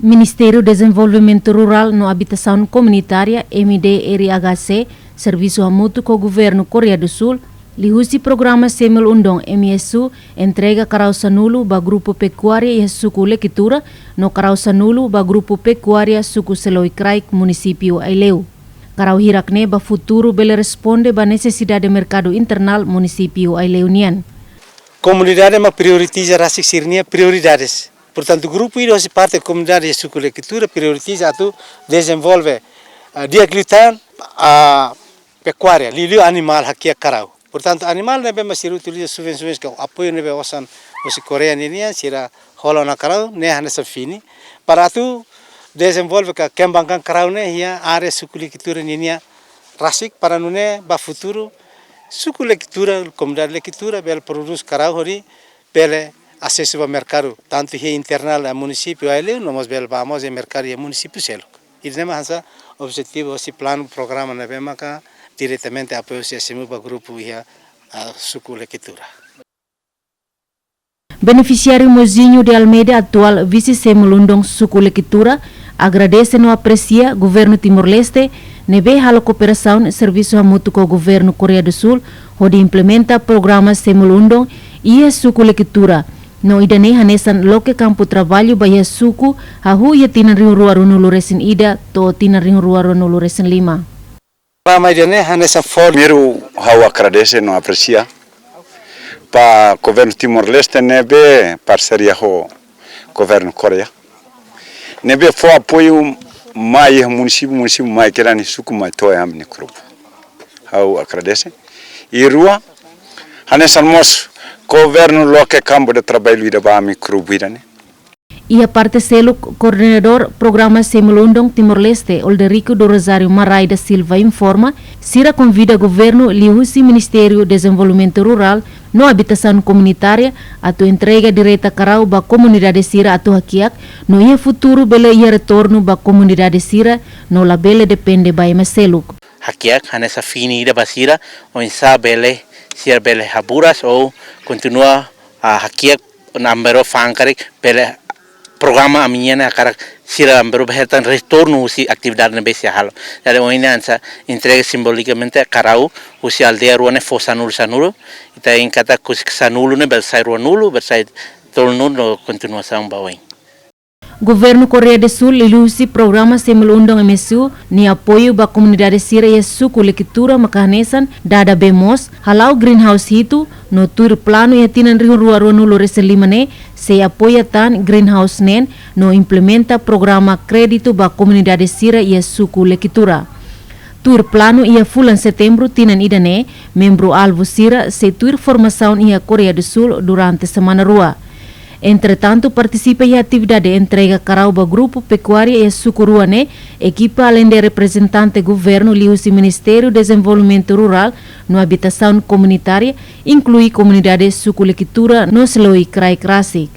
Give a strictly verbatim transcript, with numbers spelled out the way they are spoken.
Ministériu Dezenvolvimentu Rurál no Abitasaun Komunitária, M D R H C, servisu hamutuk ho Governu Koreia do Sul, liuhusi programa Semilundong, M S U, entrega karau sanulu ba grupu pekuária iha suku Leketura, no karau sanulu ba grupu pekuária suku Seloikraik, munisípiu Aileu. Karau hirak-ne'e ba futuru bele responde ba nesesidade merkadu internál munisípiu Aileu nian. Komunidade mak prioritiza rasik sira-nia prioridades. Portantu, grupu ida hosi parte komunidade suku Leketura prioritiza atu dezenvolve, ah, di'ak liután, ah, pekuária, liuliu animál hakiak karau. Portantu, animál ne'ebé mak sira utiliza subvensaun ka apoiu ne'ebé osan hosi Koreia ninian, sira hola ona karau, ne'e hanesan fini. Para atu dezenvolve ka kembangkan karau ne'e iha área suku Leketura ninian rasik, para nune'e ba futuru suku Leketura, komunidade Leketura bele prodús karau hodi bele asesu ba merkadu, tantu iha internál munisípiu Aileu, no mós bele ba mós iha merkadu iha munisípiu seluk. Ida-ne'e mak hanesan objetivu hosi planu programa ne'ebé maka diretamente apoiu hosi S M U ba grupu iha, ah, suku Leketura. Benefisiáriu Mozinho de Almeida, atuál vise Semilundong suku Leketura, agradese no apresia Governu Timor-Leste ne'ebé halo kooperasaun servisu hamutuk ho Governu Koreia do Sul hodi implementa programa Semilundong iha suku Leketura. No ida-ne'e hanesan loke kampu traballu ba iha suku, hahú iha tinan rihun rua ruanulu resin ida to'o tinan rihun rua ruanulu resin lima. Programa ida-ne'e hanesan fó. Primeiru, ha'u agradese no apresia ba Governu Timor-Leste ne'ebé parseria ho Governu Koreia, ne'ebé fó apoiu mai iha munisípiu, munisípiu mai, kera ni suku mai to'o ami-nia grupu. Ha'u agradese. I rua, hanesan mós Governu loke kampu de traballu ida ba ami grupu ida-ne'e. Iha parte seluk, Koordenadór Programa Semilundong Timor-Leste, Olderico do Rosário Marai da Silva, informa, sira konvida Governu liuhusi Ministériu Dezenvolvimentu Rurál no Abitasaun Komunitária atu entrega direta karau ba komunidade sira atu hakiak, no iha futuru bele iha retornu ba komunidade sira, no labele depende ba ema seluk. Hakiak hanesan fini ida ba sira, oinsá bele, sira bele haburas ou kontinua, ah, hakiak, no ambero fa'an karik bele programa ami-nian ne'e hakarak sira ambero bele hetan retornu husi atividade ne'ebé sira halo. Jadi ohin ne'e hanesan entrega simbolikamente karau husi aldeia rua ne'e fó sanulu-sanulu, ita hein katak husi sanulu ne'e bele sai ruanulu, bele sai tolunulu, no kontinuasaun ba oin. Governu Koreia do Sul liuhusi programa Semilundong M S U nia apoiu ba komunidade sira iha suku Leketura maka hanesan dada bee moos, hala'o greenhouse hitu, no tuir planu iha tinan rihun rua ruanulu resin lima ne'e sei apoia tan greenhouse neen no implementa programa kréditu ba komunidade sira iha suku Leketura. Tuir planu iha fulan Setembru tinan ida-ne'e, membru alvu sira sei tuir formasaun iha Koreia do Sul durante semana rua. Entretantu, partisipa iha atividade entrega karau ba grupu pekuária iha suku rua ne'e, ekipa aleinde reprezentante Governu liuhusi Ministériu Dezenvolvimentu Rurál no Abitasaun Komunitária, inklui komunidade suku Leketura no Seloikraik rasik.